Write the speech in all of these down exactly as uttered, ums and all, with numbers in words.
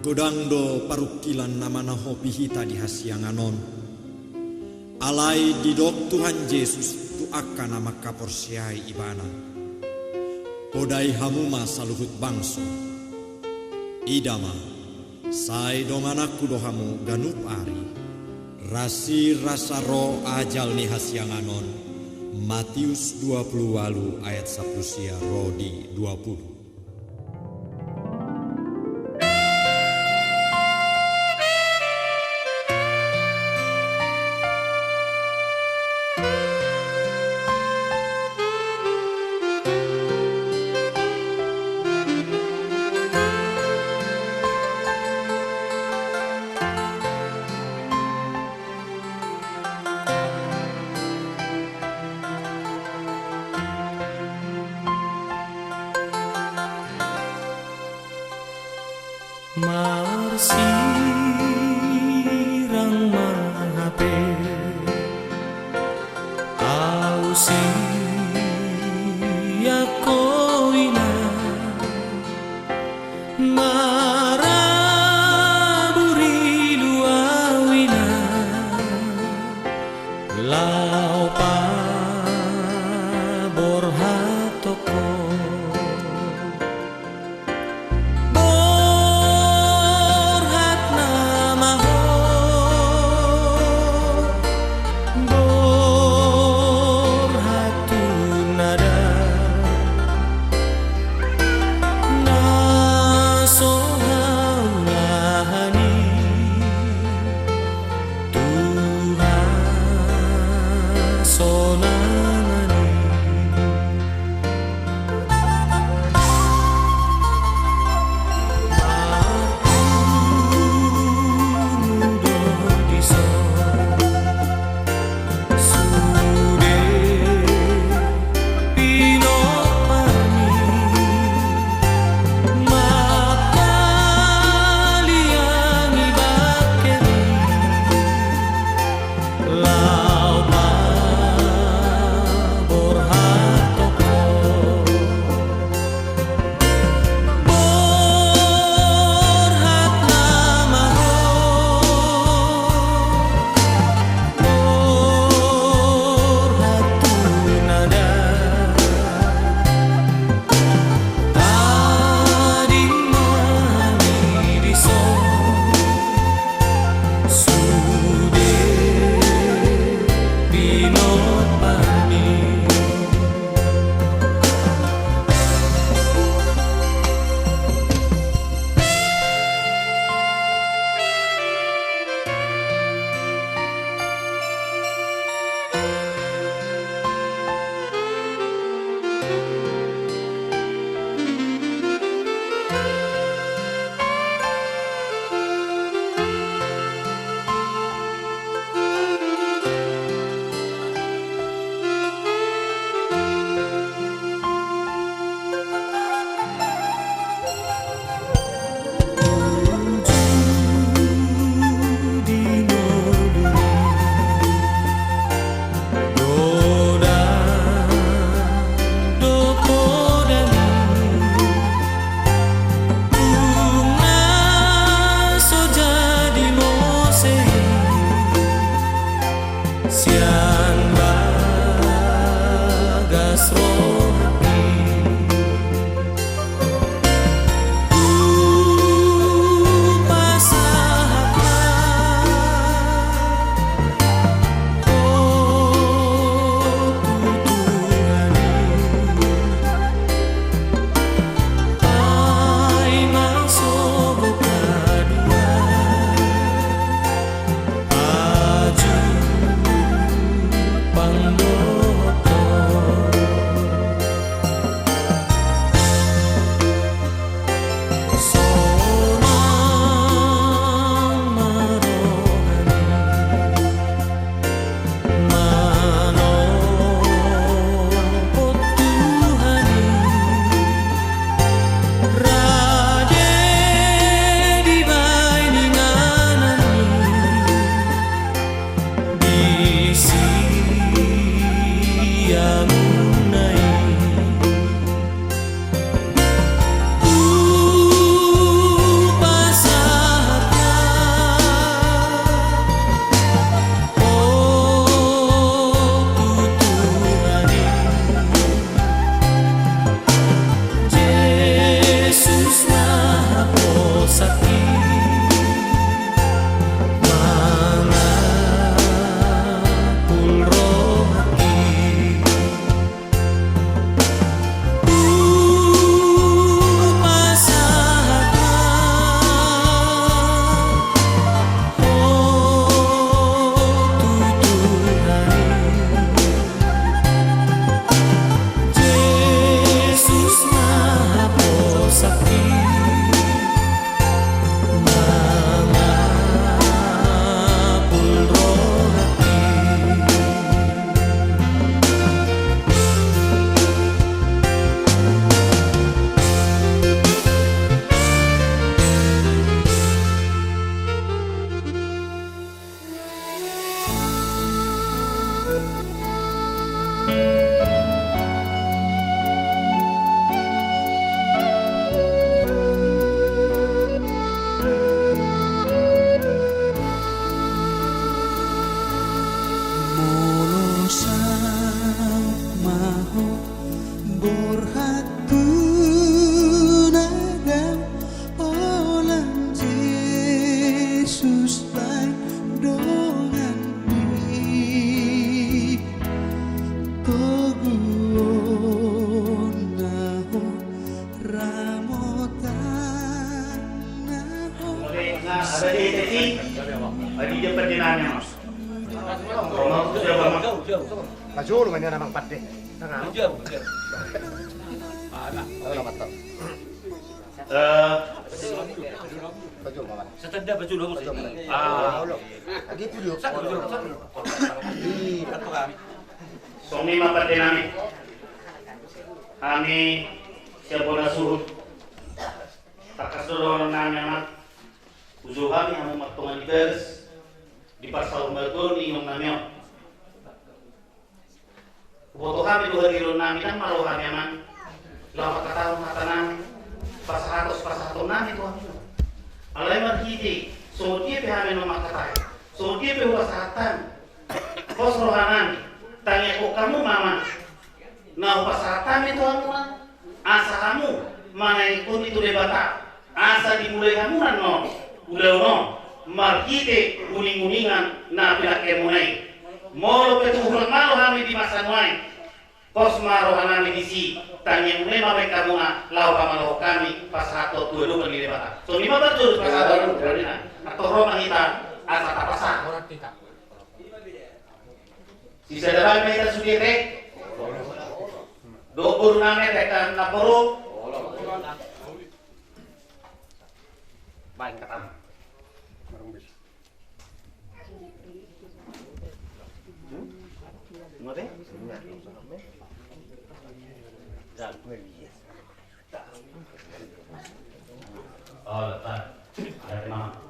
Godang do parungkilon na manahopi hita di hasiangan on. Alai didok Tuhan Jesus tu angka na mangkaporseai Ibana: Podai hamu ma saluhut bangso. Ida ma, sai dongananku do hamu ganup ari. Rasirasa ro ajal ni hasiangan on. Matius dua pulu ualu ayat sampulu sia ro di dua pulu. Marsirang ma hape au sian ho, Ina. Marabur ilu au, Ina, laho paborhathon ho. Borhat Adi dia pande nami, Amang. Amang, siapa, Amang? Pajolo ma nian, Amang, pande. Nang, Amang. Jauh, jauh. Ayo, Amang, tau. Eh, pajolo ma, Amang. Satanda pajolo, Amang. Pajolo. Ah. Lagi video. Satu, pajolo. Ih. Songon i ma pande nami. Hami sian bona suhut. Tangkas do dohonon nami, Amang. Hujou hami hamu martonga ni bagas di parsaurmatuaon ni inong nami on. Huboto hami do hadiron nami, ndang malo hami, Amang, laho mangkatahon hata nami, pasahaton, pasahaton nami tu hamu. Alai marhite songon dia pe hami na mangkatai, songon dia pe hupasahat hami, pos roha nami, tangiangkon hamu ma, Amang, na hupasahat hami tu hamuna, asa hamu manangihon i tu Debata, asa dimulai hamuna annon ulaon on marhite uninguningan na pinangkeon muna i. Molo pe tung hurang malo hami di masa nuaeng, pos ma roha nami disi, tangiang muna i ma baen hamuna laho pamalohon hami pasahaton tu adopan ni Debata. Songon i ma parjolo pasahaton. Antong ro ma hita asa tapasahat. Sisada hami ma hita sude te. Dohot boru nami, rekan na boru. Baen katamu. Hmm? Ngote?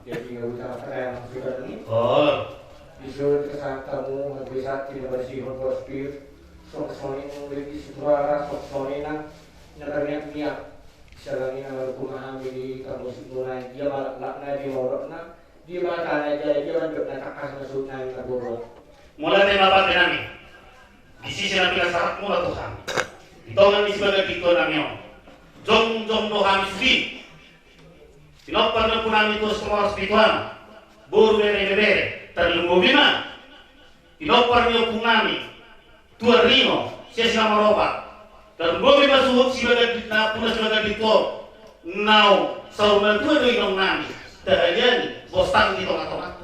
Jadi, nggak usah pakai maksud ini. Disuruh kesatamu, nggak bisa, tidak bersih, horpor, spir. Sok sonina, beri suara, sok sonina, na berniat-niat. Salangina, walaupun mahami di kamu, si mulai, dia malah, lakna, dia morokna. Di mata-mata dia mandok na tangkas na suhut nami na boru. Mauliate ma pande nami. Disi na pinasahatmuna tu hami di tonga ni sibaga pintor nami on. Jongjong do hami sude. Pinompar ni ompu nami Tuan Sitomoros Pituan, boru, bere, ibebere, tarlumobi ma pinompar ni ompu nami Tuan Rino sian Silamoropa. Tarlumobi ma suhut sibaga di, na puna sibaga di tu on. Naung saur matua do inong nami, tahalia ni bostang di tonga-tonga.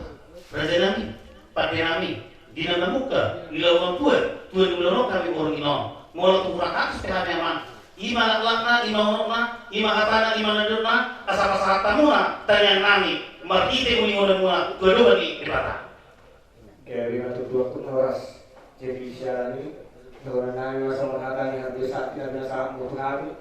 Raja nami, pande nami, di na mamungka di laho mambuat tua di ulaon on hami boru on. Molo tung hurang atas pe hami, Amang, i ma laklakna, i ma unokna, i ma hatana, i ma nidokna, asa pasahat hamuna tangiang nami marhite uninguningan muna tu adopan ni Debata. Gabe ma tutu angka na horas. Jadi sian i, dohonon nami ma songon hata ni harbue santi na binasahatmu tu hami.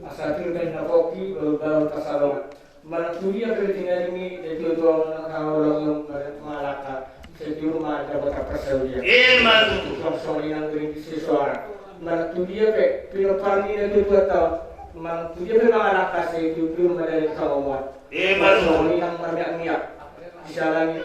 Asa tir bahen na pongki, bahulbahul pansalongan. Manang tu dia pe tinggal i, datuatuamu na haholongi on mangalangka, sai tiur ma dapot parsaoran. Ima tutu. Songon i nang ringgit si soara. Manang tu dia pe pinompar ni datuatuanta on, manang tu dia pe mangalangka, sai tiur ma dalan ni haholongan. Ima tutu. Songon i nang marmiakmiak. Di siala ni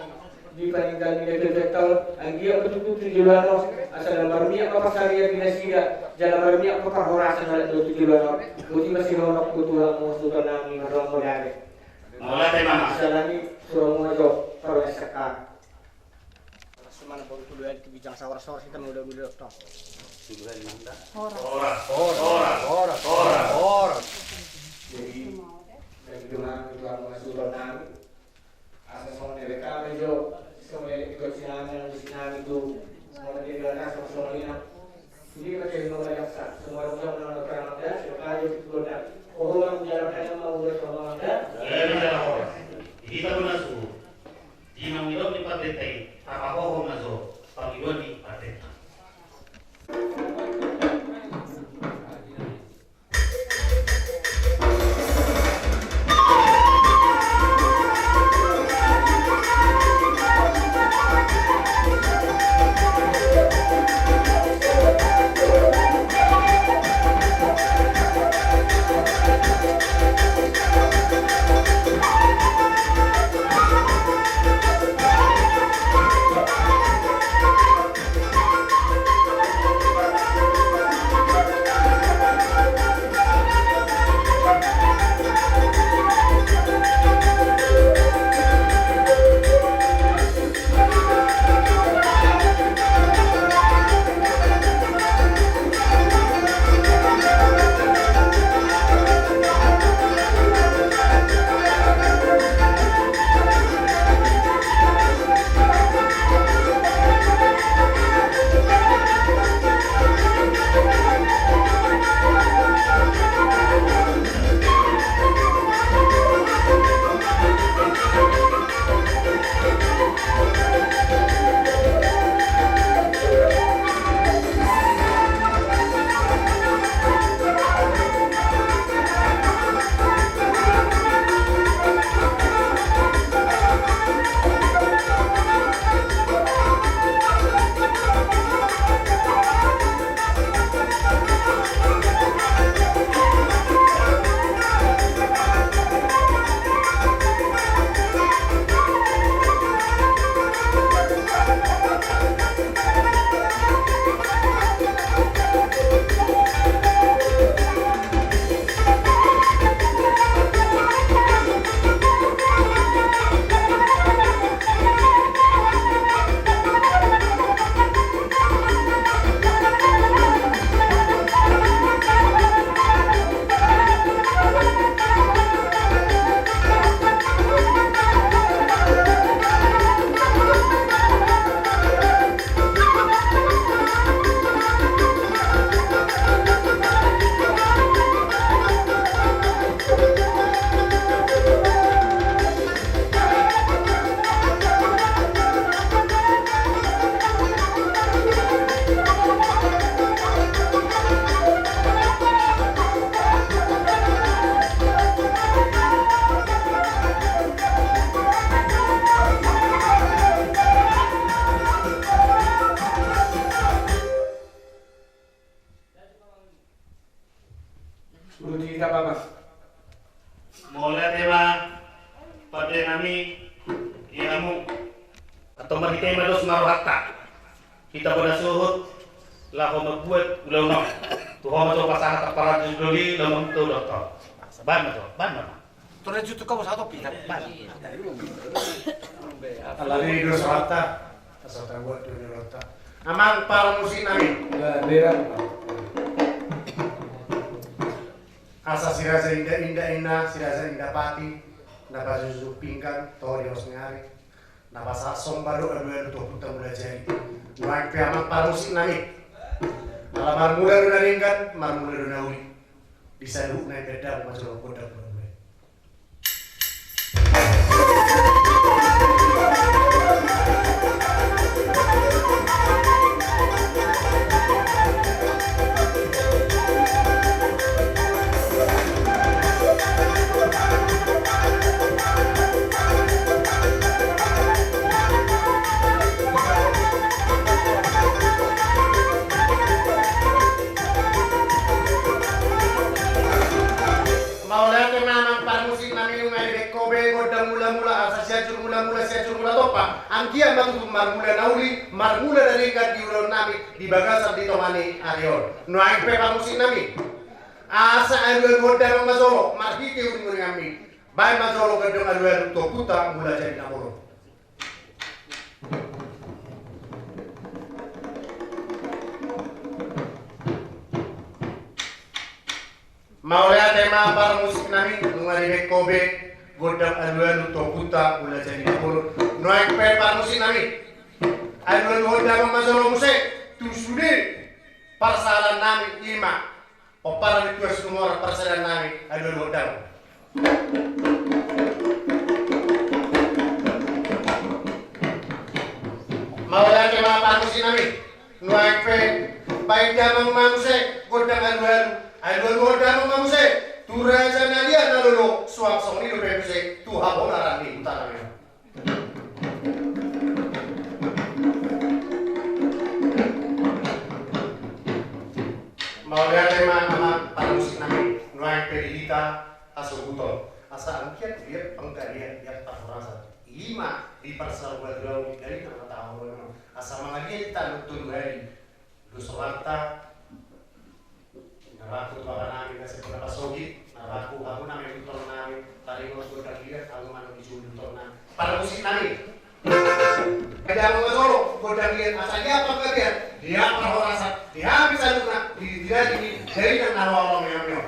Di paninggalan ni datuatuanta on, anggiat ma tutu tu joloan on, asa na marmiak ma parsarian di nasida, jala marmiak ma parhorasan halak dua tu joloan on. Boti ma sihononku tu hamu suhut nami, mardomu dame. Mauliate ma. Siala ni surumu ma jo, parhorasan saka. Horas ma na boru tu dia, tu ginjang sa horas-horas hita mangula-ula tong. Horas. Horas. Horas. Horas. Jadi, dari Tuhan, Tuhan ma suhut nami. Asa songon i be hami jo, songon i be tu sinami, nang di sinami tu, songon i be atas, songon i nang. Di mate no bajaksa, songon i nang, nang, nang, nang, nang, songon i be tu gondang. Oho, nang, jalan, nang, nang, udah, songon i nang. Jadi, jala horas. Di hita bona suhut. Di mangido ni pardeta i, tapahohom ma jo pangidoan ni pardeta. Mauliate ma pande nami di hamu. Antong marhite ma dos ma rohanta. Hita bona suhut laho mambuat ulaon on. Tu ho ma jo pasahat parjolo i laho mambuat ulaon on. Baen ma jo, baen ma. Torang jutuk kau satu pita. Baen. Ala ni dos rohanta. Asa tabuat do ni rohanta. Amang parmusik nami. Asa si raja inda-inda inna, si raja inda pati, na pajujuk pinggan, tori os ngari, na pasahat somba do alualu tu ompunta Mulajadi. Nuaeng pe amang parmusik nami. Ala marmula do na denggan, marmula do na uli. Di saluhutna i pe dang majolo gondang mula-mula. Mauliate ma amang parmusik nami, nunga dibaen ho be gondang mula-mula, asa Sianjur Mula-mula, Sianjur Mula Tompa. Anggiat ma tutu marmula na uli, marmula na denggan di ulaon nami di bagasan di tonga ni ari on. Nuaeng pe parmusik nami. Asa alualu honda ma jolo, marhite uninguninganmi. Baen ma jolo gondang alualu tu ompunta Mulajadi Nabolon. Mauliate ma parmusik nami, nunga dibaen ho be gondang alualu tu ompunta Mulajadi Nabolon. Nuaeng pe parmusik nami, alualu honda ma jolo muse tu sude parsaoran nami, i ma pomparan ni Tuan Situmorang, parsaoran nami, alualu honda ma. Mauliate ma parmusik nami. Nuaeng pe baen damang ma muse gondang alualu, alualu honda ma muse tu raja na liat na lolo, suang songon i dope muse tu habonaran ni huta nami. Mauliate ma amang parmusik nami, nuaeng pe di hita hasobuton. Asa anggiat liat panggalian, liat parhorasan. I ma di parsaoran ni dainang na tahaholongi on. Asa mangaliat hita tolu hali. Dos rohanta na bahen tu amanami na sipula pasogit, na bahen tu hamu na mangihuthon nami, taringot gondang liat, hamu ma na dijou ihuthon nami. Parmusik nami. Baen damang ma jolo gondang liat, asa liat panggalian, liat parhorasan di hami saluhutna, di, di, di, di dainang na tahaholongi on.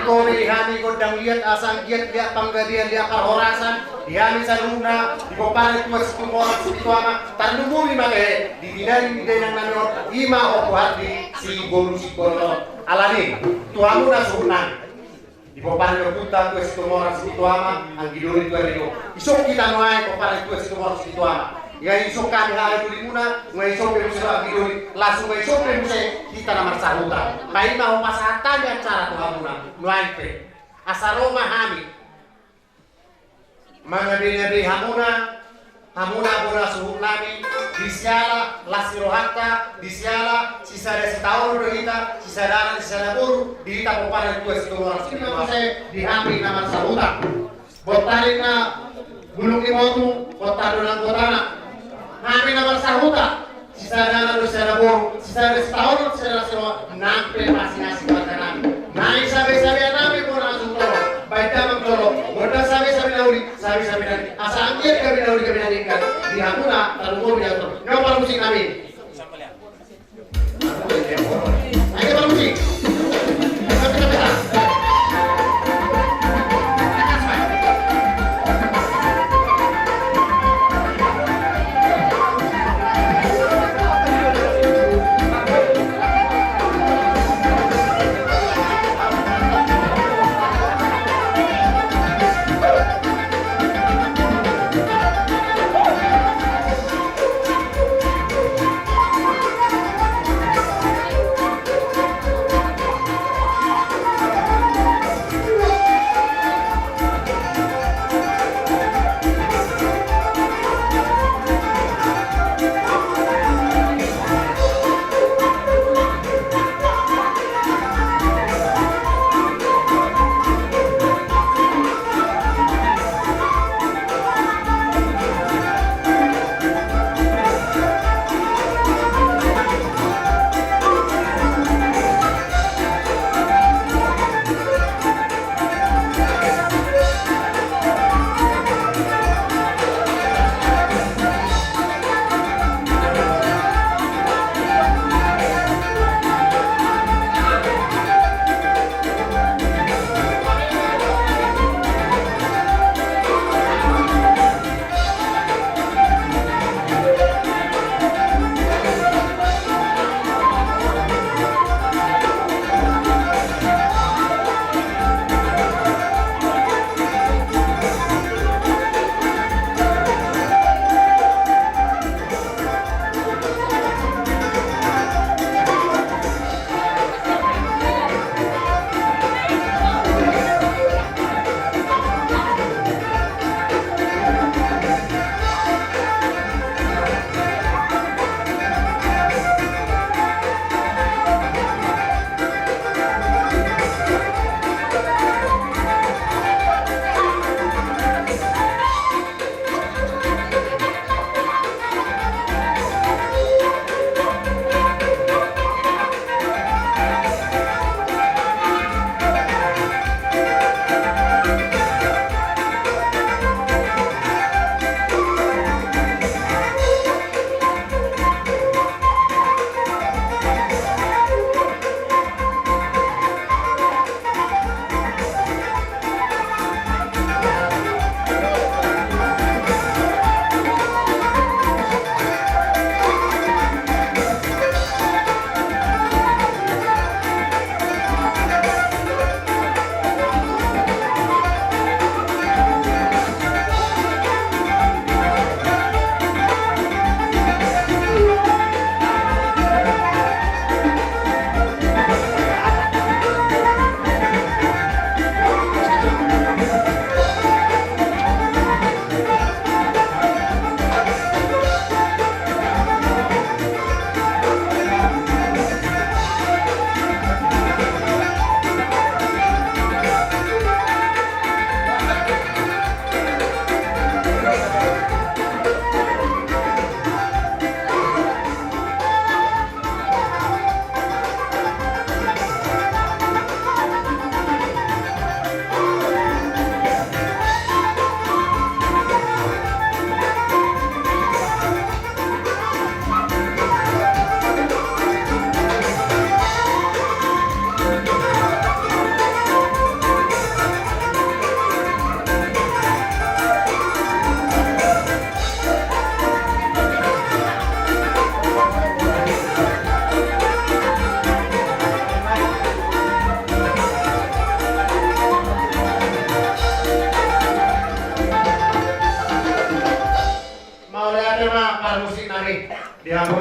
Tore hami gondang liat, asa anggiat liat panggabean, liat parhorasan di hami saluhutna, di pomparan ni Tuan Situmorang Sipitu Ama. Tarlumobi ma tahe di tinading ni dainang nami on, i ma Ompu Hardi siboru Sibolon. Alani tu hamuna suhutnami, di pomparan ni ompunta Tuan Situmorang Sipitu Ama, anggidoli tu ari on, isuk hita nuaeng pomparan ni Tuan Situmorang Sipitu Ama. Nga isuk hami haha dolimuna, nga isuk pe muse anggidoli, langsung nga isuk pe muse hita na marsahuta. Paima hupasahat hami acara tu hamuna nuaeng pe, asa ro ma hami mangabei-ngabei hamuna, hamuna bona suhutnami, di siala las ni rohanta, di siala sisada sitaonon do hita, sisada anak sisada boru di hita pomparan ni Tuan Situmorang Sipitu Ama, di hami na marsahuta. Bontar ninna bulung ni motu, bontar do nang gotana. Hami na marsahuta, sisada anak do sisada boru, sisada sitaonon, sisada las ni roha, nang pe pasingasing marga nami. Nai sabe-sabean nami bona suhut on, baen damang jolo, gondang sabe-sabe na uli, sabe-sabe na uli. Asa anggiat gabe na uli, gabe na denggan di hamuna, tarlumobi di atur. Nyo parmusik nami.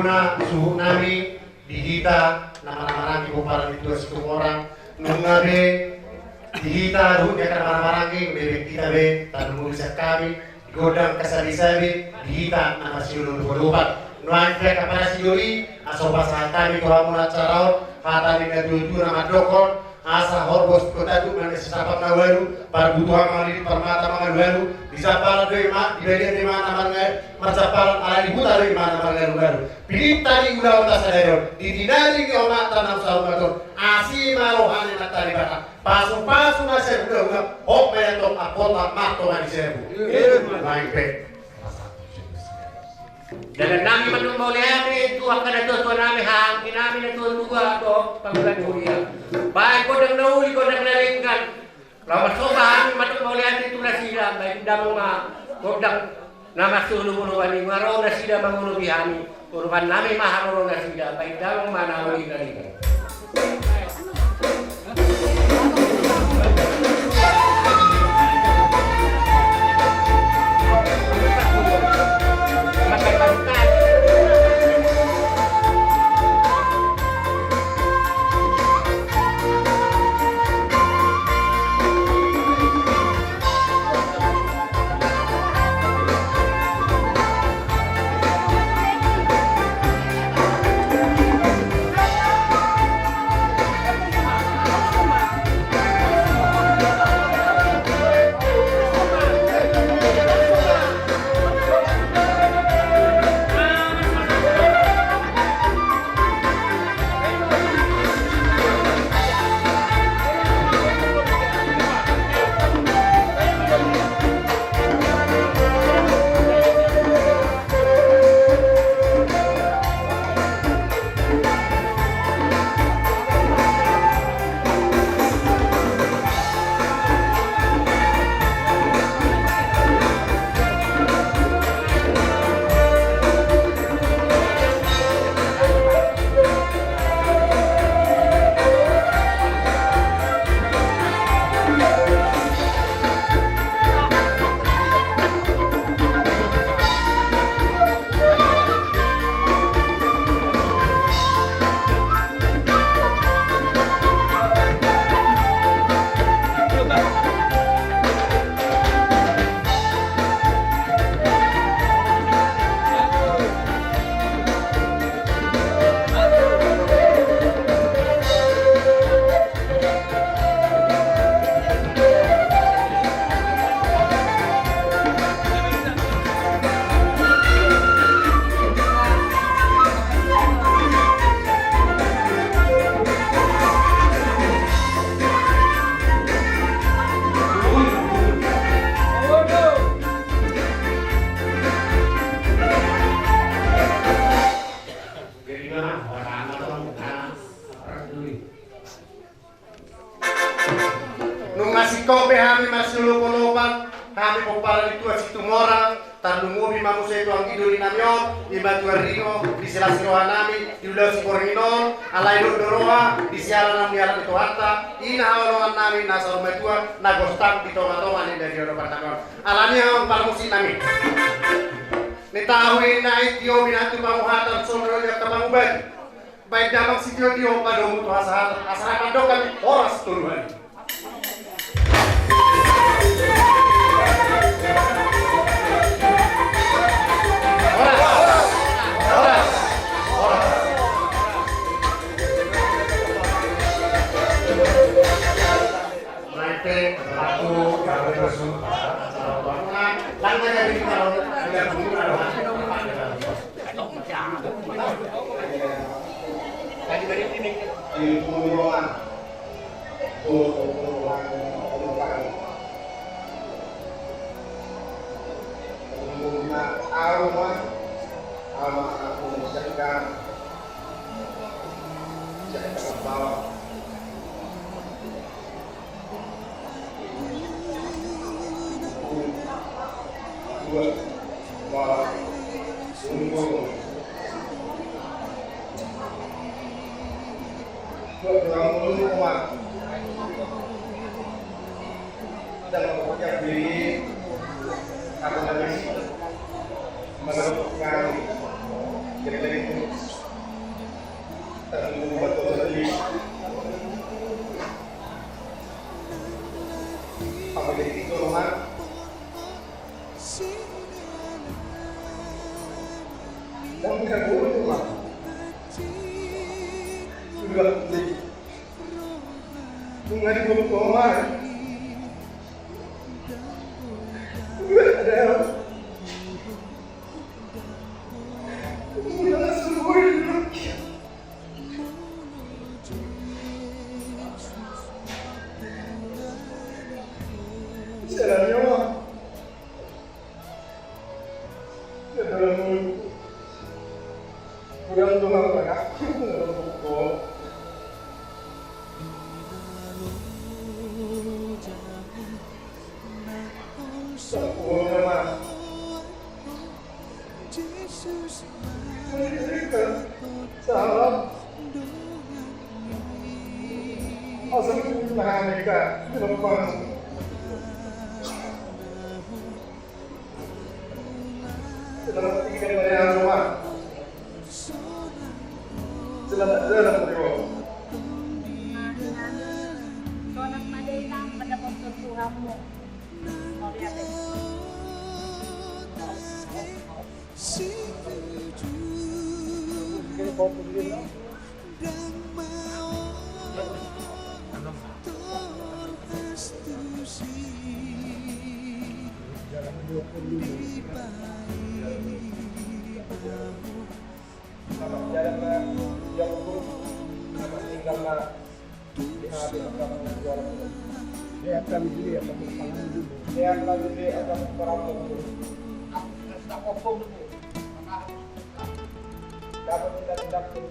Ima suhut nami di hita na marhahamaranggi pomparan ni Situmorang, nunga be di hita dohot di angka na marhahamaranggi, bebek hita be tarlumobi sian hami di gondang angka sabesabe di hita na marsiolopolopan. Nuaeng pe angka parasi doli, asa hupasahat hami tu hamu na acara on, hata ni na tuatua na mandokkon, asa horbo sitondatu manang sisapap na ualu, parbutuhan mangalili parmata mangalualu, di sampalan do ima, di balian do ima na marnga-, marsampalan, ala ni huta do ima na marngalualu. Pinta ni ulaonta sadari on, di tinading ni omanta na saur matua on, asi ma roha ni Amanta Debata, pasupasu ma sian hulahula, hot ma i antong amponta martonga di siapu. Nuaeng pe. Dalan nami mandok mauliate tu angka natuatua nami, hahaanggi nami na tuatua dohot pangula ni huria. Baen gondang na uli, gondang na denggan. Laho marsoba hami mandok mauliate tu nasida, baen damang ma gondang na marsiolopolopan i, nunga ro nasida mangolopi hami. Urupan nami ma haroro nasida, baen damang ma na uli na denggan. Nunga singkop be hami marsiolopolopan, hami pomparan ni Tua Situmorang, tarlumobi ma muse tu anggi doli nami on, i ma Tua Ringo, di sela ni roha nami, di ulaon siborngin on, alai dohot do roha, di siala na nialap ni Tuhanta, i na haholongan nami, na saur matua, na gostang di tongatonga ni na di adopan nami on. Alani i hamu parmusik nami. Nitahu i na i tio binantu panguhatan songon i angka pangubati. Baen damang sitiotio padomu tu hasahatan, asa ra mandok hami horas tolu hali. Horas, horas, horas. Mate, satu, satu, satu. Langkah dari kita, langkah dari kita. Selamat tinggal, Maria Roma. Selamat jalan, Maria. Sonang ma da inang, mandapothon Tuhanmu. Mauliate. Selamat jalan ma, Jangkung. Selamat tinggal ma. Sehat kami dulu ya, Pak. Sehat kami dulu ya, Pak. Dapat kita tidak dulu.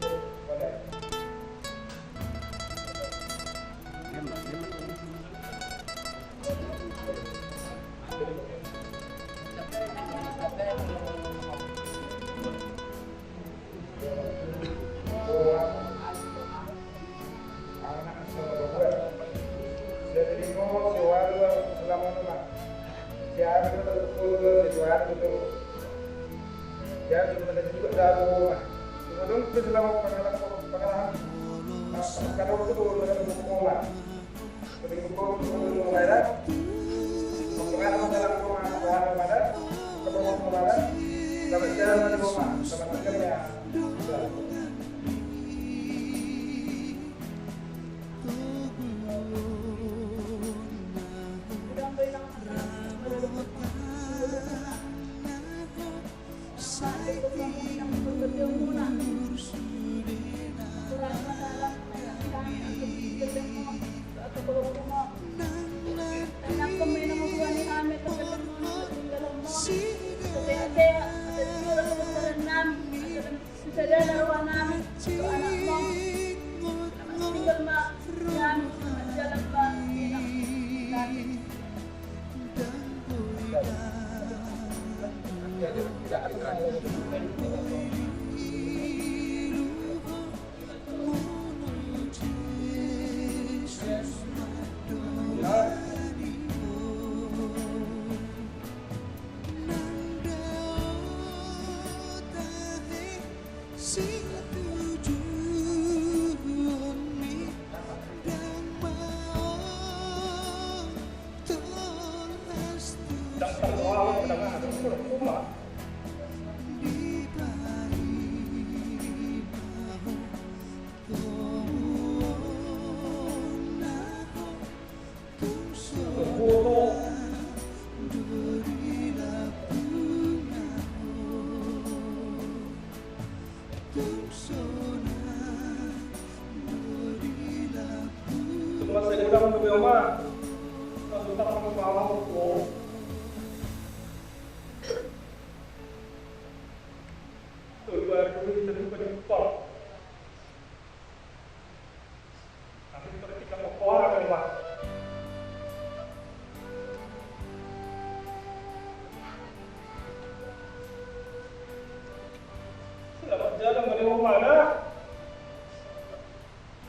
Selamat jalan, Maria Roma.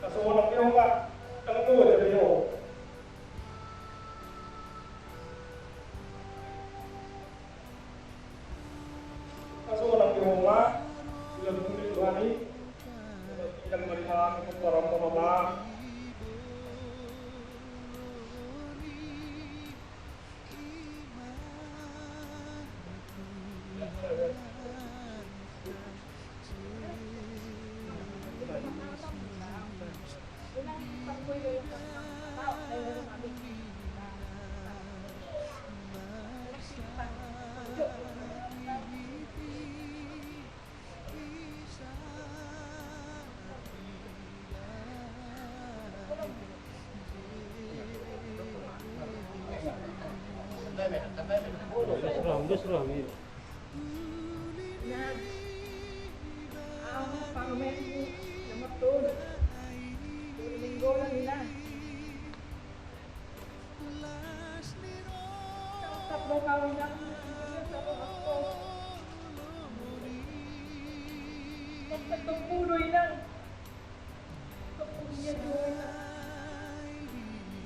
Kasonang pe ho, Pak. Tangan dua jadi ho. Kasonang pe ho, Pak. Sudah tunggu di Tuhan ini. Tinggal mari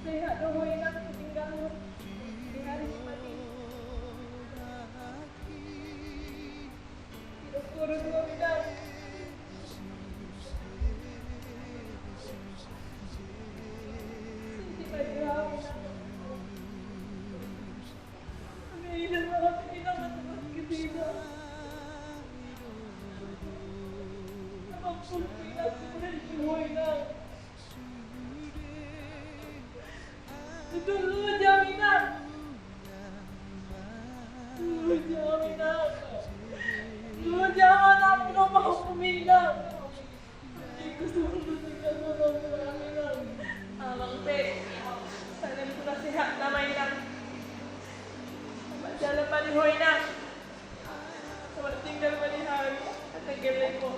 Sehat do ho, Inang, tinggal di hari mati. Tidak kurus ho, Inang. Tidak jauh, Inang. Amang pe, salelenku na sehat nama, Inang. Selamat jalan ma di ho, Inang. Selamat tinggal ma di hami, ate gellengku.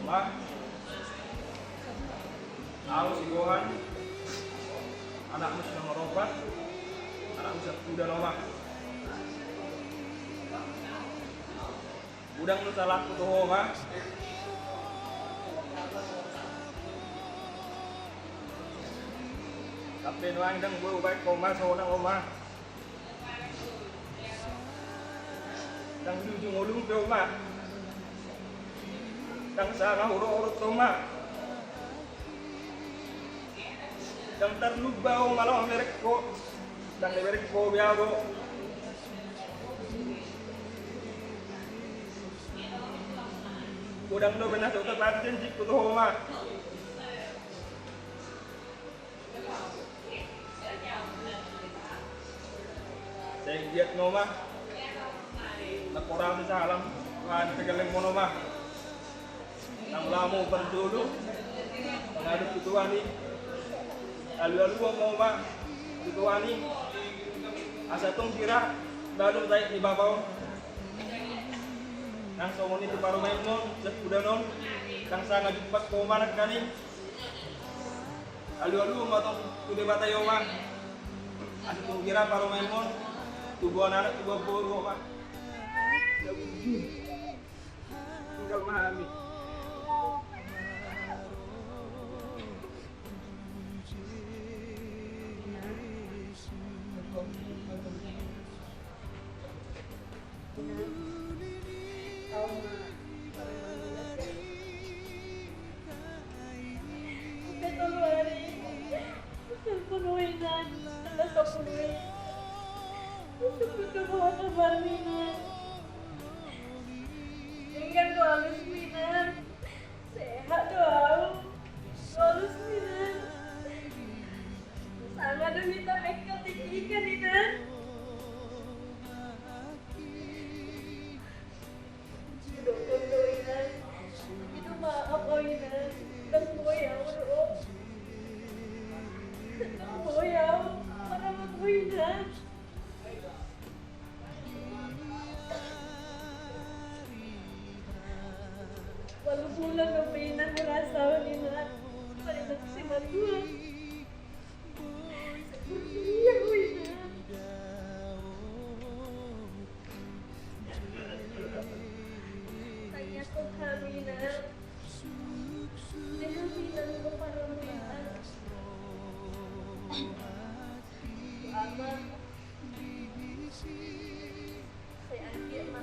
Oma. Ahu si Johan, anakmu si nomor opat, anakmu siampudan, Oma. Godang do salahku tu ho, Oma. Sampe nuaeng ndang boi hubaen ho, Oma, sonang, Oma. Ndang di ujung ngolum pe, Oma. Ndang sanga hurohorot, Oma. Ndang tarlupa, Oma, laho mamereng ho. Ndang dibereng ho be ahu. Godang do pe na so hutepan janjiku tu ho, Oma. Sai anggiat ma, Oma, na porlu salam, Tuhan, tegelleng ma, Oma. Nang lam ma parjolo mangadup tu Tuhan i. Alualuhon ma, Oma, tu Tuhan i. Asa tung hira balum tahi ni bapa on. Nang songon i tu parumaenmon, siampudan on, ndang sanga jumpang ho, Oma, nangkaning. Alualuhon ma tong tu Debata i, Oma. Asa tung hira parumaenmon, tubuan anak, tubuan boru, Oma. Tinggal ma hami. Denggan do alusmu, Inang. Sehat do ahu. Alusmu, Inang. Sanga do hita mengkatik ikan, Inang. Sudokhon do, Inang. Minta maaf ho, Inang. Ndang boi ahu do. Ndang boi ahu manambat ho, Inang. Walu bulan do pe, Inang, hurasa on, Inang. Paling na si matua. Ia, Inang. Tangiangkon hami, Inang. Sude hami, Inang, tu parrohahon, Inang. Ama. Sai anggiat ma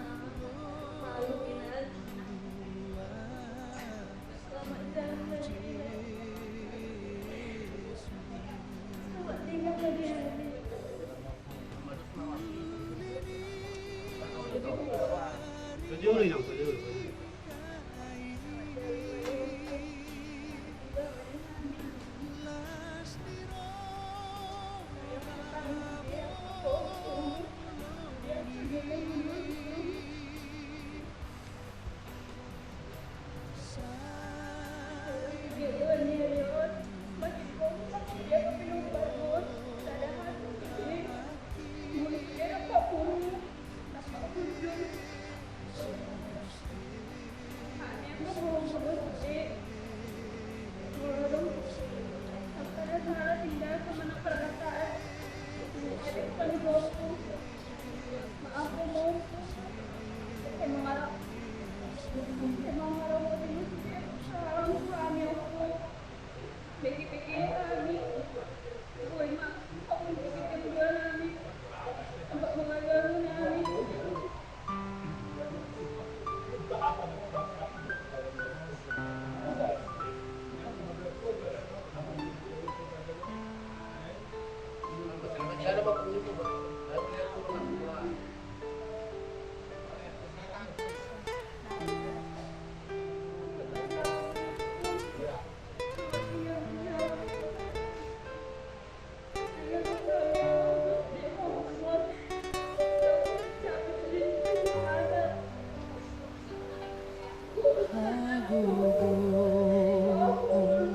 Hagogoon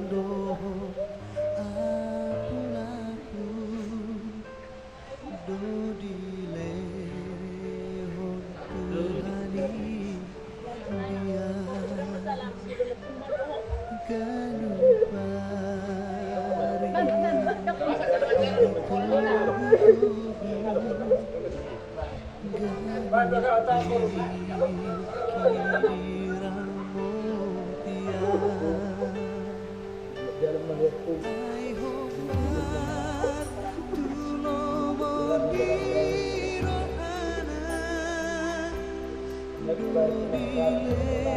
do apulakku, do dilehon Tuhan i dia. Ganup ari di pogu-pogu, ganup tingki di ramoti an. Ai hombar tu lomo ni rohana, do dilehon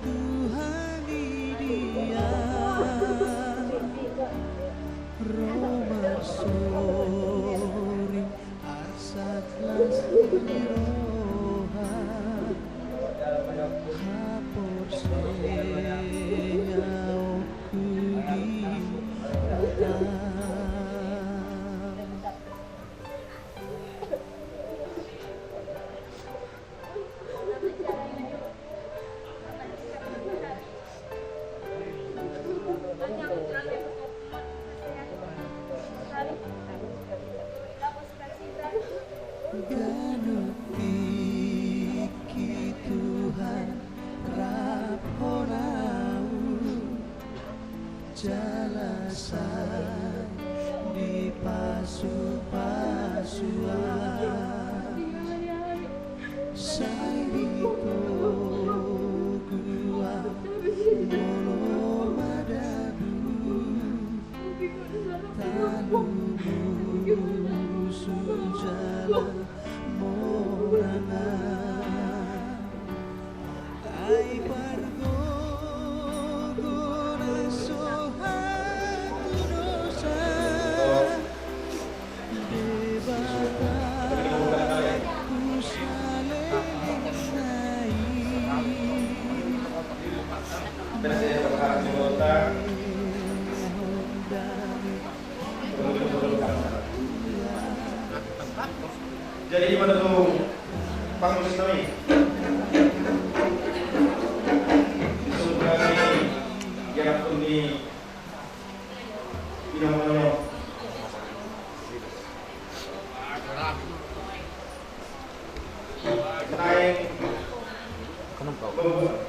Tuhan i dia. Ro marsoring asa las ni roha, haporseaonku di Tuhan. Ganup tingki Tuhan raphon ahu, jala sai dipasu-pasu ahu. Sai dipogu ahu molo madabu, talu musu jala monang ahu. Ai pargogona so hatudosa, Debatangku saleleng na i. Jadi, di mana tu panggung nami? Di surga ni, di anak ni, di nama-nama. Naeng. Kenapa? Kenapa?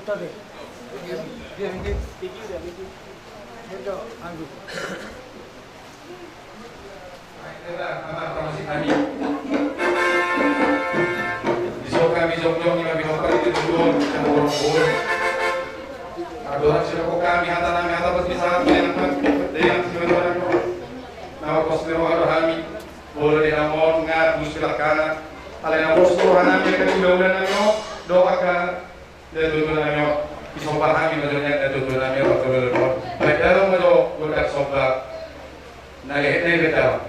Di son hami jongjong, ima pinompar i di tujuan, sian borong borong. Andorang sirokko hami hata nami, hata parpisahaton, dengan, dengan simanuan. Na pos ni roha do hami, molo di na on nga bus pilakana. Alai na pos roha nami angka di ulaon nami on, dohot angka natuatua nami on. Disomba hami ma jo nian natuatua nami on, tu ulaon on. Baen damang ma jo gondang somba. Na lehet na i baen damang.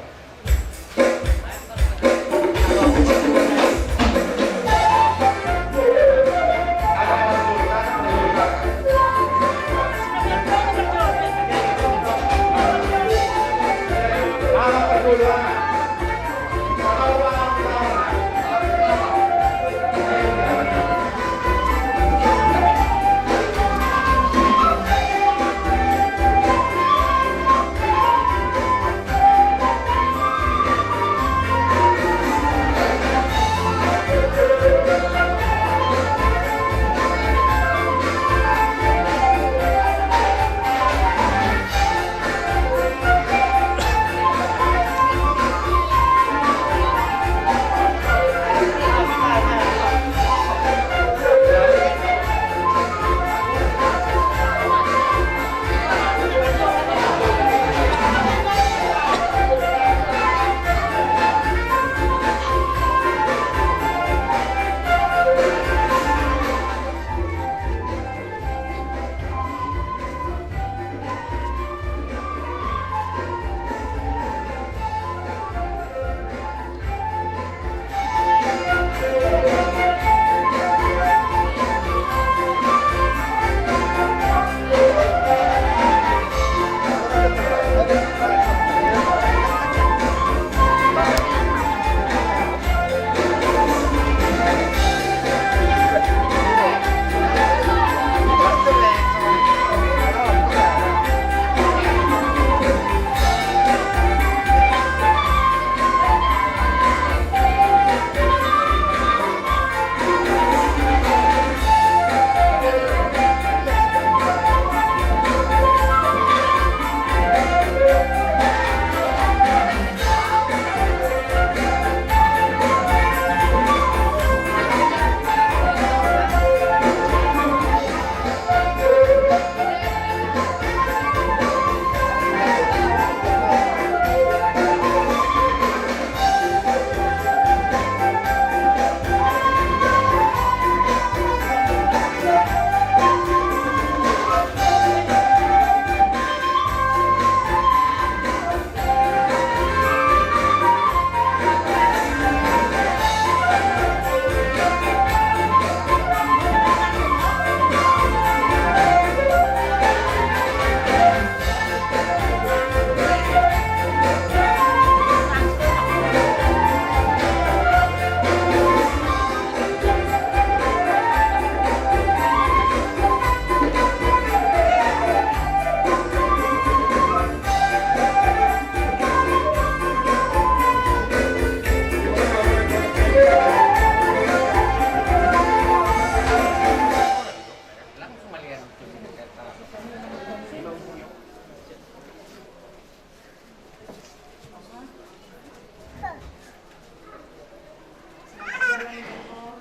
Selamat jalan, Joko.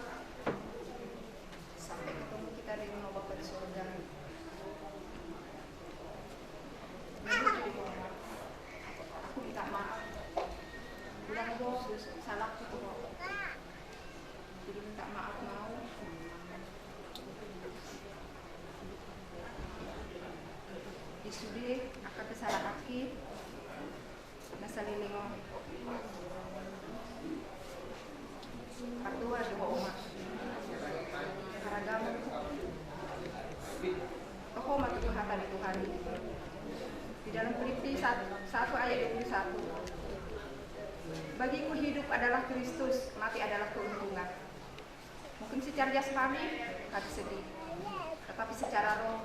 Sampai ketemu kita di rumah Bapa di surga. Aku minta maaf. Ulang, Joko, salahku, Joko. Jadi minta maaf, mau. Di sude angka kesalahanki na saleleng on. Pardoa do ho, Oma. Haragamu. Toho ma tutu hata ni Tuhan i. Di dalam Filipi sat-, satu ayat dua puluh satu. Bagiku hidup adalah Kristus, mati adalah keuntungan. Mungkin secara jasmani kami sedih, tetapi secara roh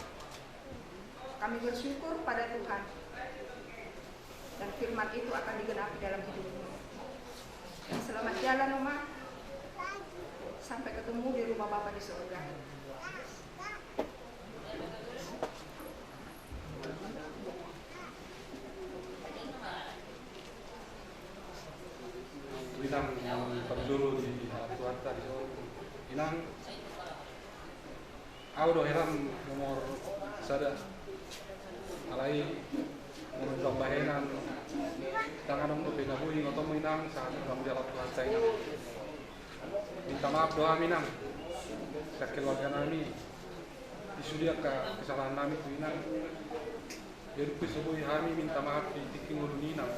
kami bersyukur pada Tuhan. Dan firman itu akan digenapi dalam hidupmu. Dan selamat jalan, Oma. Sampai ketemu di rumah Bapa di surga. Inang, yang parjolo di Tuhanta dison. Inang, au do heran nomor sada. Alai, menurut pambahenan, tangan dong dope na boi ngotomu, Inang, sahat dong di Tuhanta, Inang. Minta maaf do hami, Inang, sakeluarga nami, di sude angka kesalahan nami tu Inang. Jadi pe so boi hami minta maaf di tingki ngolu ni Inang.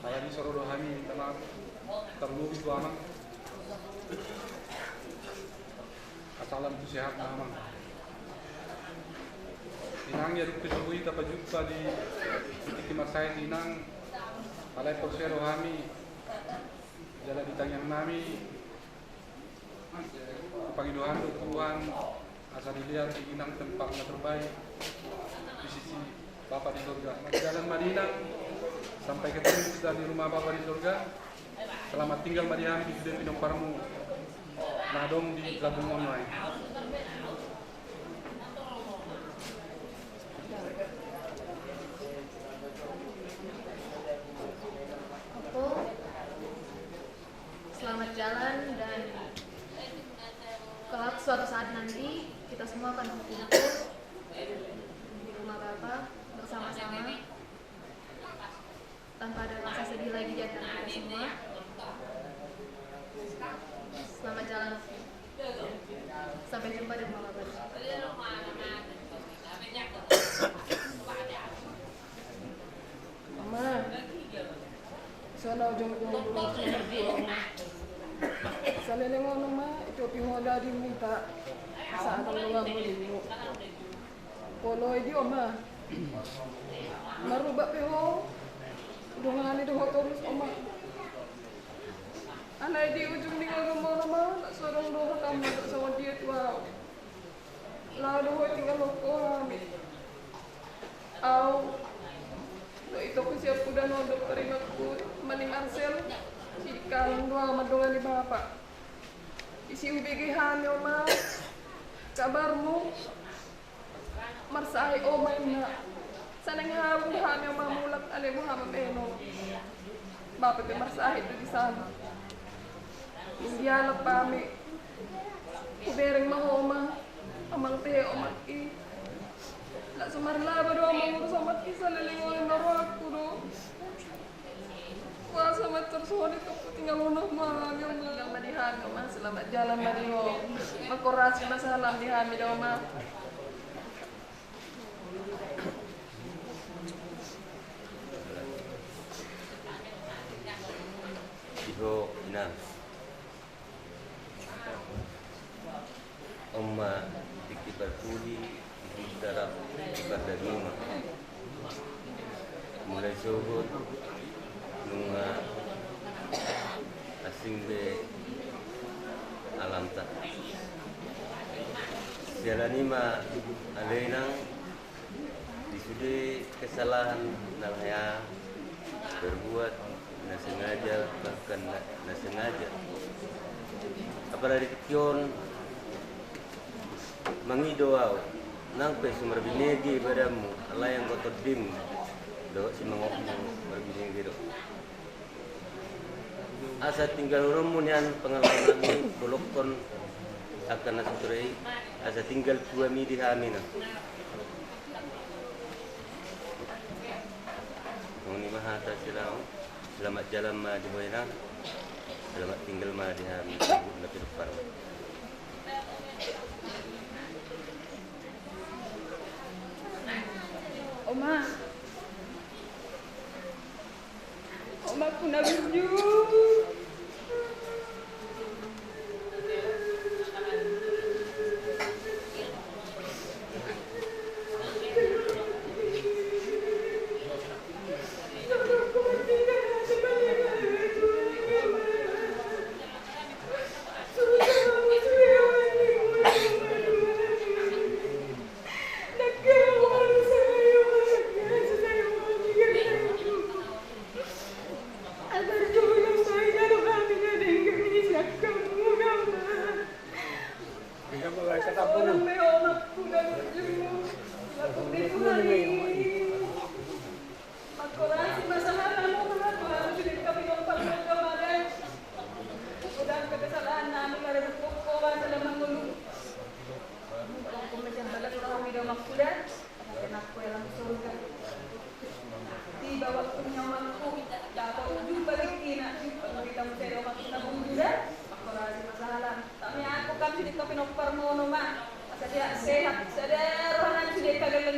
Alai di so ro do hami minta maaf. Tarlumobi tu Amang. Asa lam tu sehat Amang. Inang, jadi pe so boi tapajumpa di tingki marsahit Inang. Alai porsea do hami. Jala di tangiang nami, pangidoan do Tuhan, asa dilehon di Inang tempat na terbaik di sisi Bapa di sorga. Marjalan ma di Inang, sampai ketemu kita di rumah Bapa di sorga. Selamat tinggal ma di hami di sude pinomparmu na adong di lambung on nuaeng. Oke. Selamat jalan dan kelak suatu saat nanti kita semua akan berkumpul di rumah Bapa bersama-sama tanpa ada rasa sedih lagi di antara kita semua. Selamat jalan. Sampai jumpa di rumah Bapa. Oma, so na ujung-ujung dulu nomor dua, Oma. Saleleng on, Oma, itopi ho dadi muta. Saat tanggung jawab mu. Pola i di, Oma. Marubak pe ho. Dongani do ho torus, Oma. Alai di ujung ni ngolum on, Oma, ndang so adong dohot hamu songon dia tu au. Laho do ho tinggalhon hami. Au do itokku sian pudaon dohot paribanku, Oma ni Marcel. Sidikalang do au mandongani bapa. Disi hubege hami, Oma, kabarmu. Marsahit, Oma, inna. Sai naeng hamu hami, Oma, mulak, alai boha ma bahenon. Bapa pe marsahit do di sana. Dialap hami. Hubereng ma ho, Oma. Amang tehe, Oma i. Langsung marlaba do, Oma, ngurus, Oma, i saleleng on, Oma, rohangku do. Kuasa ma tersuhon itu, tinggal unah ma hami, Oma. Tinggal ma di hami, Oma. Selamat jalan ma di ho. Mangkorasi ma salam di hami do, Oma. Di ho, Inang. On ma tingki parpudi, di tingki tarap, di pardagingon. Mulai sogot nunga asing be alamta. Siala ni i ma ale Inang, di sude kesalahan na laho berbuat na sengaja, bahkan na, na sengaja. Apalagi di tingki on mangido au, nang pe so marbinege badanmu, alai anggo tondimu dohot simangokmu marbinege do. Asa tinggalhononmu nian pangalaman i, bolongkon angka na sude i, asa tinggal tu hami di hami, Inang. Songon i ma hata sian au. Selamat jalan ma di ho, Inang. Selamat tinggal ma di hami, na pinompar. Oma. Oma, ku na burju.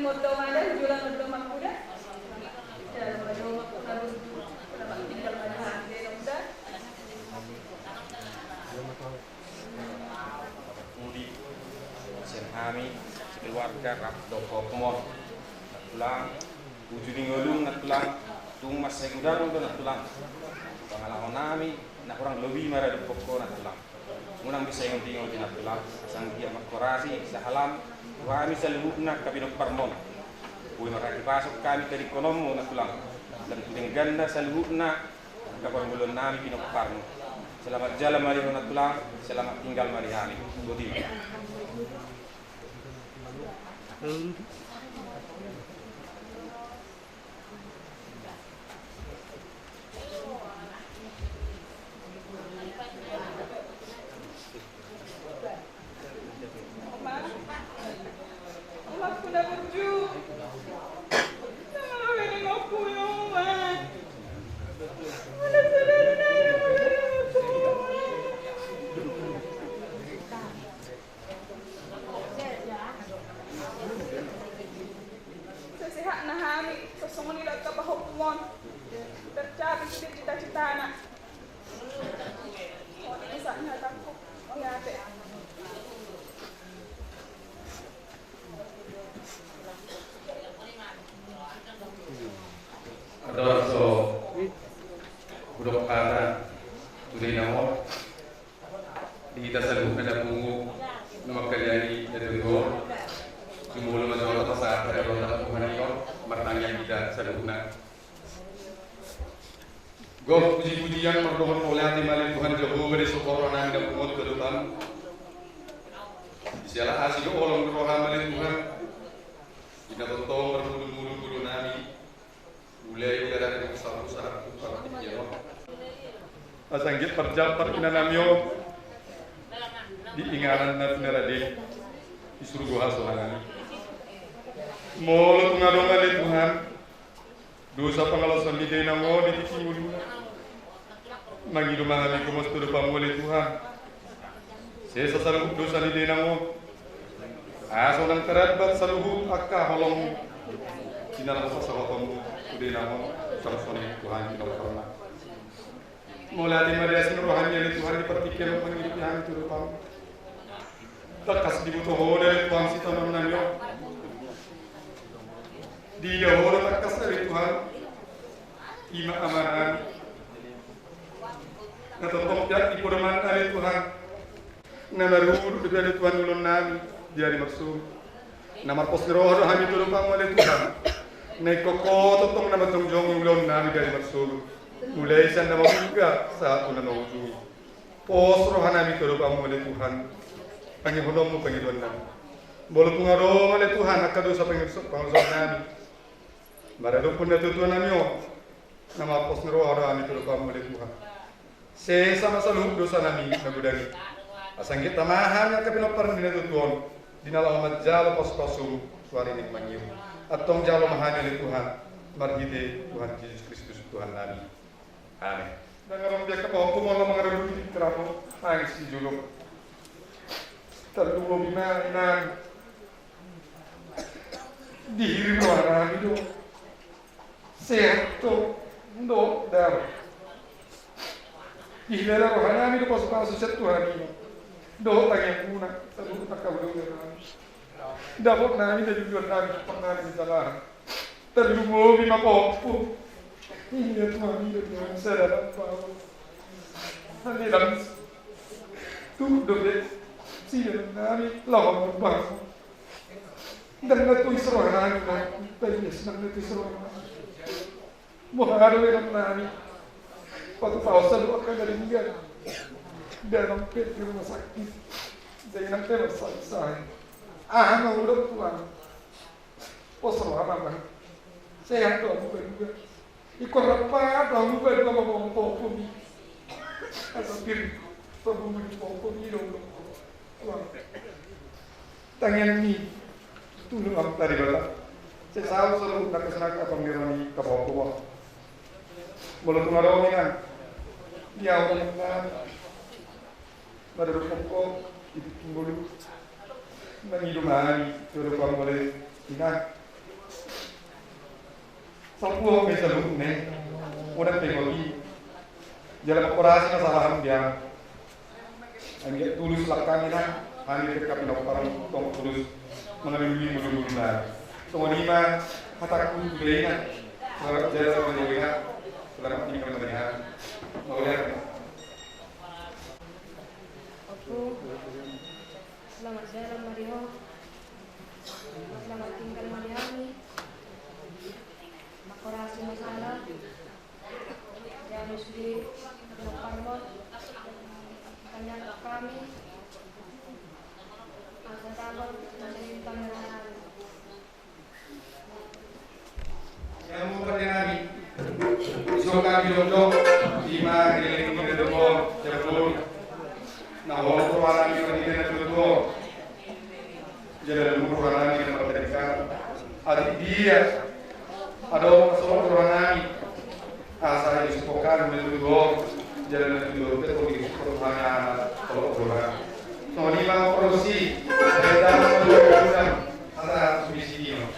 Ondo ma da, jolo ondo ma da. Jolo ondo ma da. Selamat tinggal ma da. Pudi sian hami sekeluarga rap dohot pahompu on. Nantulang, uju ni ngolum nantulang, tung mansai godang do nantulang. Pangalaho nami na hurang lobi maradophon ho nantulang. Unang be sai ingot-ingot i nantulang, asa anggiat mangkorasi sahalam tu hami saluhutna angka pinomparmon. Boi marhahipason hami tadingkononmu nantulang, dan tu dengganna saluhutna angka parngoluon nami pinomparmu. Selamat jala ma di ho nantulang, selamat tinggal ma di hami. Boti ma. Sehat na hami, songon i do angka pahompu on. Tercapai sude cita-citana. Songon i sahat ni hatangku. Mauliate. Andorang so hudok hata tu dainang on, di hita saluhutna na pungu na mangkaliangi na tutu on, jumolo ma jolo tapasahat hata tu Tuhan i on, martangiang hita saluhutna. Gok puji-pujian mardohot mauliate ma ale Tuhan Jahowa di sohor nami na pungu on tu adopanmu. Di siala asi do holong ni roham ale Tuhan. Di na tongtong marmulu-mulu ngolu nami. Mulai di arah di usaha-usaha tu partingkian on. Asa anggiat parjambar inanami on di inganan na pinarade di surgo hasonangan i. Molo tung adong ale Tuhan dosa pangalaosan ni dainang on di tingki ngoluna, mangido ma hami gomos tu adopanmu ale Tuhan. Sesa saluhut dosa ni dainang on. Asa unang tarambat saluhut angka holongmu di na laho pasahatonmu tu dainang on, songon i Tuhan di na pernah. Mauliate ma di asi ni roham ale Tuhan di partingkian on mangihuthon hami tu adopanmu. Tangkas diboto ho do ale Tuhan sitaonon nami on. Diida ho do tangkas ale Tuhan. I ma amanami. Na tongtong piak di podoman ale Tuhan. Na marudut dope ale Tuhan ulaon nami di ari marsogot. Na marpos ni roha do hami tu adopanmu ale Tuhan. Na ingkon ho tongtong na manjongjong ulaon nami di ari marsogot. Mulai sian na mamuga sahat tu na maujung. Pos roha nami tu adopanmu ale Tuhan. Pangihononmu pangidoan nami. Molo tung adong ale Tuhan angka dosa pangalaosan nami maradophon na tutu nami on, na marpos ni roha do hami tu adopanmu ale Tuhan. Sesa ma saluhut dosa nami na godang i. Asa anggiat tama hami angka pinompar ni na tutu on di na laho manjalo pasu-pasum tu ari ni mangiru. Antong jalo ma hami ale Tuhan marhite Tuhan Jesus Kristus Tuhan nami. Amen. Ndang adong be angka pahompu molo mangaradoti di teramo nangis di jolo. Tarlumobi ma inang. Dihirim roha nami do. Sehat do. Ndo daro. Dihilala roha nami do pasu-pasu sian Tuhan i. Dohot tangiangmuna saluhut angka ulaon nami. Dapot nami na jujur nami pernah nami salahan. Tarlumobi ma pahompu. Inna Tuhan i do Tuhan sada na bawa. Hami lang. Tu dope. Sian nami lawan berbang. Ndang na tuis roha nami na. Tadi ndang na tuis roha nami. Boha do inang nami. Patupahon saluhut angka na denggan. Dainang pe di rumah sakit. Dainang pe marsahit-sahit. Aha ma hudok Tuhan. Pos roham amang. Sehat do hamu badua. Ingkon rap do hamu badua mamboan pahompu i. Asa pir pabungu ni pahompu i do ulok. Tuhan. Tangiang ni tulung am tadi bata. Sesa saluhut na kesenangan abang ni roha ni angka pahompu on. Molo tung adong inang. Di ahu inang. Maradophon ho di tingki ngolu. Mangido ma hami tu adopanmu ale inang. Sampuhon ma i saluhutna, unang pe gok i. Jala mangkorasi ma saham dia. Anggiat tulus langkami na, hami pe angka pinompar tong tulus mangalului mulu-mulu na. Songon i ma hatangku tu dia ina. Selamat jalan ma dia ina. Selamat tinggal ma dia. Mauliate. Oke. Selamat jalan ma dia. Selamat tinggal ma dia. Mangkorasi ma saham. Jangan sudah lapar mo. Tanya kami. Asa takut masih tanya. Yang mau pertanyaan. Iso kami dongdong. Ima geleng geleng dongdong. Jabul. Nah, walaupun orang ini tidak dongdong. Jala luhut roha nami na martandingan. Atik dia adong pasohot roha nami. Asa iusuphon hami na tutu on. Jala na tutu on pe tong iusuphon Tuhan na tolong roha. Songon i ma produksi. Asa subsidi on.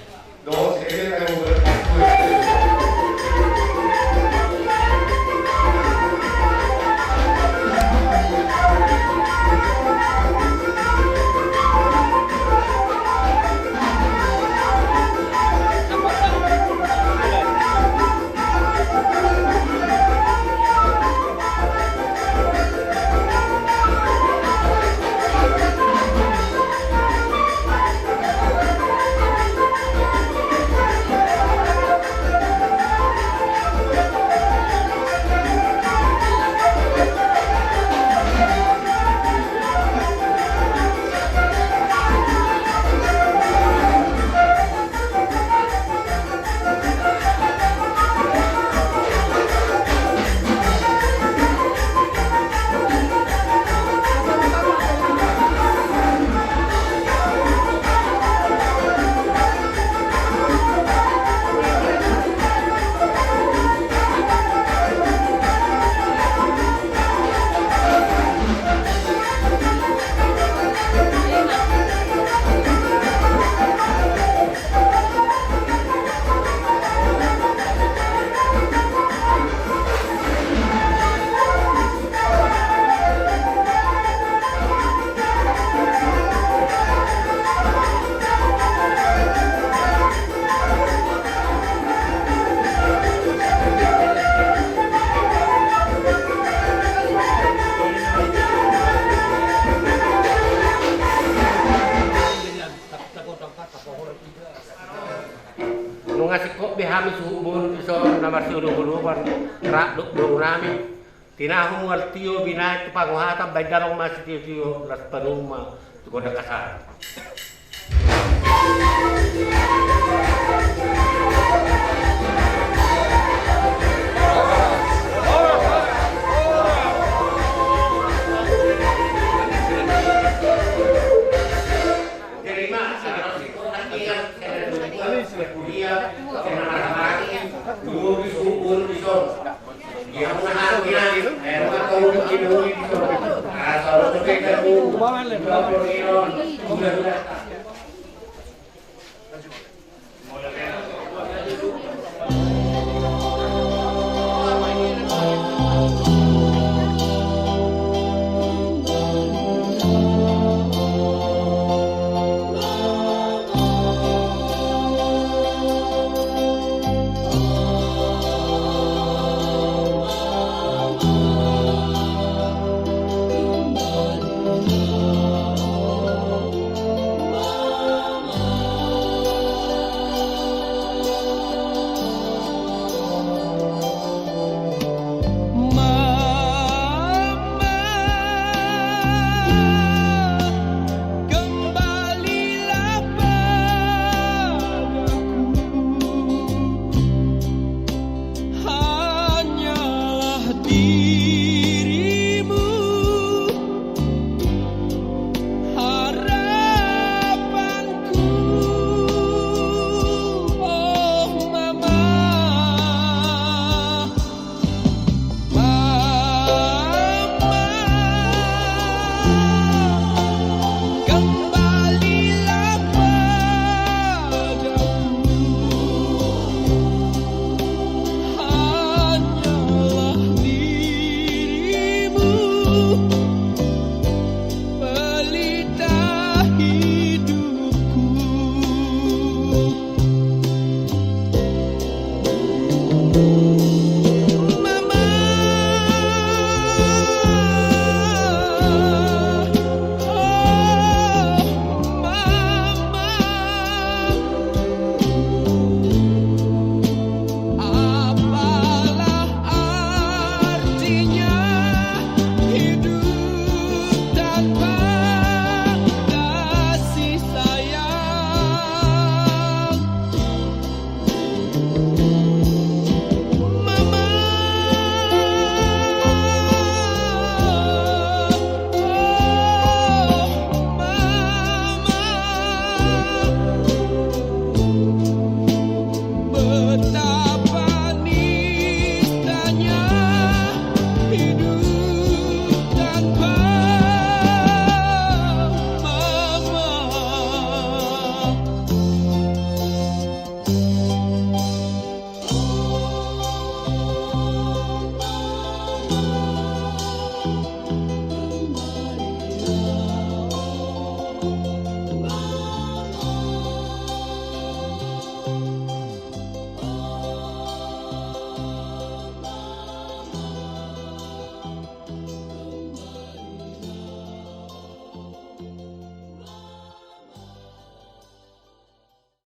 Nunga singkop be hami suhut boru dison na marsioloan-oloan rap dohot boru nami. Tinahu mual tio binahen tu panguhatan, baen dalan ma sitio-tio, las padomu ma tu gondang kasar.